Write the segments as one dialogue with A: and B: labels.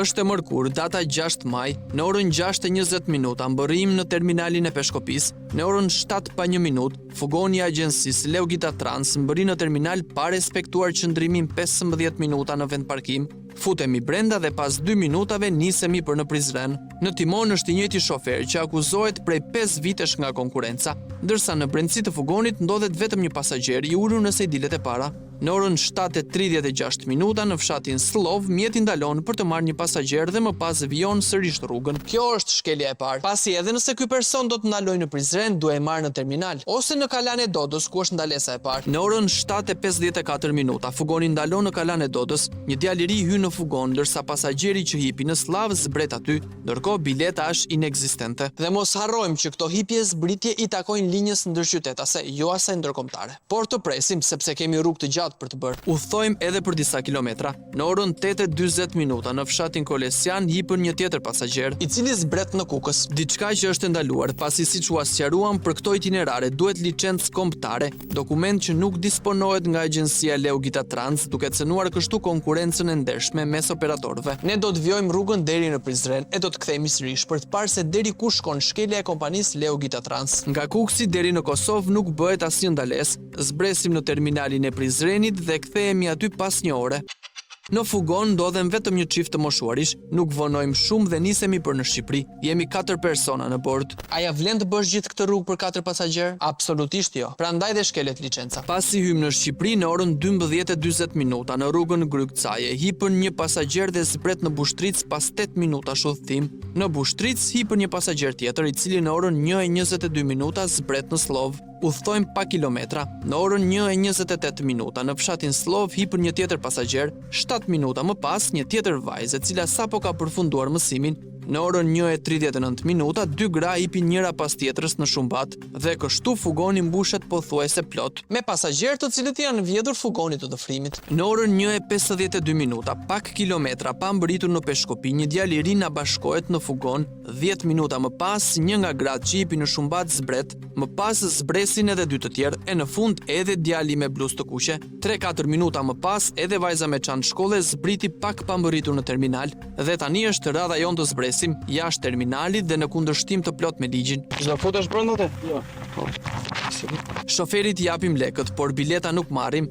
A: Është e mërkurë, data 6 maj, në orën 6:20 minuta mbërrijmë në terminalin e Peshkopisë. Në orën 7 pa 1 minutë, fugoni i agjencisë Leogita Trans mbërrin në terminal pa respektuar qëndrimin 15 minuta në vendparkim. Futemi brenda dhe pas 2 minutave nisemi për në Prizren. Në timon është i njëjti shofer që akuzohet prej 5 vitesh nga konkurrenca, ndërsa në brendësi të fugonit ndodhet vetëm një pasagjer i ulur në sedilet e para. Në orën 7:36 minuta në fshatin Sllovë, mjeti ndalon për të marrë një pasagjer dhe më pas vijon sërish rrugën. Kjo është shkelja e parë, pasi edhe nëse ky person do të ndalojë në Prizren, duhej marrë në terminal ose në Kalanë e Dodës, ku është ndalesa e parë. Në orën 7:54 minuta, fugoni ndalon në Kalanë e Dodës. Një djalë i ri hyn në fugon, ndërsa pasagjeri që hipi në Sllavë zbret aty, ndërkohë bileta është inekzistente. Dhe mos harrojmë që këto hipje zbritje i takojnë linjës ndërqytetase, jo asaj ndërkombëtare. Por të presim, sepse kemi rrugë të gjatë për të bërë. Udhtojmë edhe për disa kilometra. Në orën 8:40 minuta në fshatin Kolesian hipën një tjetër pasagjer, i cili zbret në Kukës. Diçka që është e ndaluar, pasi siç ua sqaruam për këto itinerare duhet licencë kombëtare, dokument që nuk disponohet nga agjencia Leogita Trans, duke cënuar kështu konkurrencën e ndershme mes operatorëve. Ne do të vijojmë rrugën deri në Prizren e do të kthehemi sërish për të parë se deri ku shkon shkelja e kompanisë Leogita Trans. Nga Kukësi deri në Kosovë nuk bëhet asnjë ndalesë. Zbresim në terminalin e Prizrenit dhe kthehemi aty pas një ore. Në fugon ndodhen vetëm një çift të moshuarish, nuk vonojmë shumë dhe nisemi për në Shqipëri. Jemi 4 persona në bord. A ja vlen të bësh gjithë këtë rrugë për 4 pasagjerë? Absolutisht jo. Prandaj dhe shkelet licenca. Pasi hymë në Shqipëri në orën 12:40 minuta në rrugën Grykcaje, hipën një pasagjer dhe zbret në Bushtric pas 8 minutash udhtim. Në Bushtric hipën një pasagjer tjetër, i cili në orën 1:22 minuta zbret në Sllovë. Udhtojmë pak kilometra. Në orën 1:28 minuta në fshatin Sllovë hipën një tjetër pasagjer, 7 minuta më pas një tjetër vajzë e cila sapo ka përfunduar mësimin. Në orën 1:39 minuta dy gra hipin njëra pas tjetrës në Shumbat dhe kështu fugoni mbushet pothuajse plot me pasagjerë të cilët janë vjedhur fugonit të dëfrimit. Në orën 1:52 minuta, pak kilometra pa mbërritur në Peshkopi, një djalë i ri na bashkohet në fugon. 10 minuta më pas, një nga gratë që hipi në Shumbat zbret, më pas zbresin edhe dy të tjerë, e në fund edhe djali me bluzë të kuqe. 3-4 minuta më pas, edhe vajza me çantë shkolle zbriti pak pa mbërritur në terminal dhe tani është radha jonë të zbresim jashtë terminalit dhe në kundërshtim të plot me ligjin.
B: Do futesh brenda te?
C: Jo.
A: Shoferit i japim lekët, por bileta nuk marrim.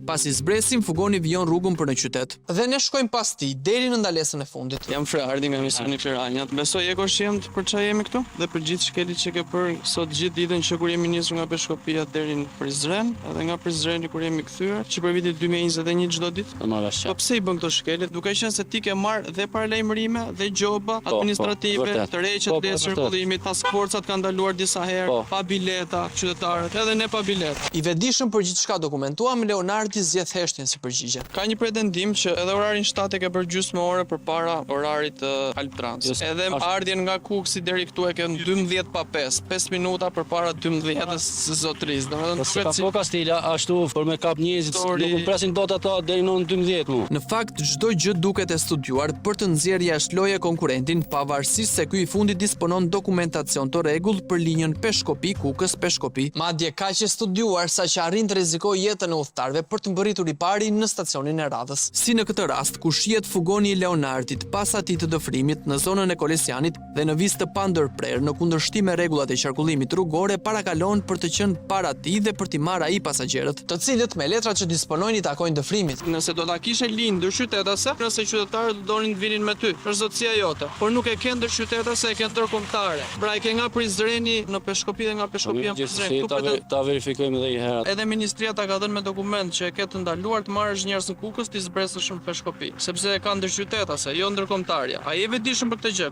A: Pasi zbresim, fugoni vijon rrugën për në qytet. Dhe ne shkojmë pas tij deri në ndalesën e fundit.
B: Jam Freardi nga emisioni Piranjat. Besoj je koshient për çfarë jemi këtu dhe për gjithë shkeljet që ke bërë sot gjithë ditën që kur jemi nisur nga Peshkopia deri në Prizren, edhe nga Prizreni kur jemi kthyer, që për vitin 2021 çdo ditë.
C: Do marr vesh.
B: Po pse i bën këto shkelje? Duke qenë se ti ke marrë dhe paralajmërime dhe gjoba
C: po,
B: administrative,
C: vërtet.
B: tërheqje
C: Po,
B: të
C: po,
B: lejes
C: vërtet.
B: qarkullimit, task forcat kanë ndaluar disa herë,
C: Po.
B: pa bileta, qytetarët, edhe ne pa biletë.
A: I vetëdijshëm për gjithçka dokumentuam, Leonardi zgjedh heshtjen si përgjigje.
B: Ka një pretendim që edhe orarin 7 e ke bërë gjysmë ore përpara orarit të Alptrans.
C: Jo, s-
B: Edhe
C: ashtu.
B: ardhjen nga Kukësi deri këtu e ke në 12 pa 5, 5 minuta përpara 12-s së zotërisë. Domethënë
C: Po si
B: duket
C: ka
B: si
C: po Kastila, ashtu për me kap njerëzit,
B: Story.
C: nuk më presin dot ata deri në orën 12 mu.
A: Në fakt, çdo gjë duket e studiuar për të nxjerrë jashtë loje konkurentin, pavarësisht se ky i fundit disponon dokumentacion të rregullt për linjën Peshkopi Kukës Peshkopi. Madje kaq e studiuar sa që arrin të rrezikojë jetën e udhëtarëve për të mbërritur i pari në stacionin e radhës. Si në këtë rast, ku shihet fugoni i Leonardit pas atij të dëfrimit në zonën e Kolesianit dhe në vizë të pandërprerë në kundërshtim me rregullat e qarkullimit rrugore parakalon për të qenë para tij dhe për t'i marrë ai pasagjerët, të cilët me letrat që disponojnë i takojnë dëfrimit.
B: Nëse do ta kishe linjë ndërqytetase, nëse qytetarët do donin të vinin me ty, është zotësia jote. Por nuk e ke ndërqytetase, e ke ndërkombëtare. Pra e ke nga Prizreni në Peshkopi dhe nga Peshkopia në Prizren.
C: Gjithsesi
B: Këtu
C: ta,
B: pretend-
C: ve- ta verifikojmë edhe një herë.
B: Edhe ministria ta ka dhënë me dokument që e ke të ndaluar të marrësh njerëz në Kukës, ti zbresësh në Peshkopi, sepse e ka ndërqytetase, jo ndërkombëtarja. A je vetëdijshëm për këtë gjë?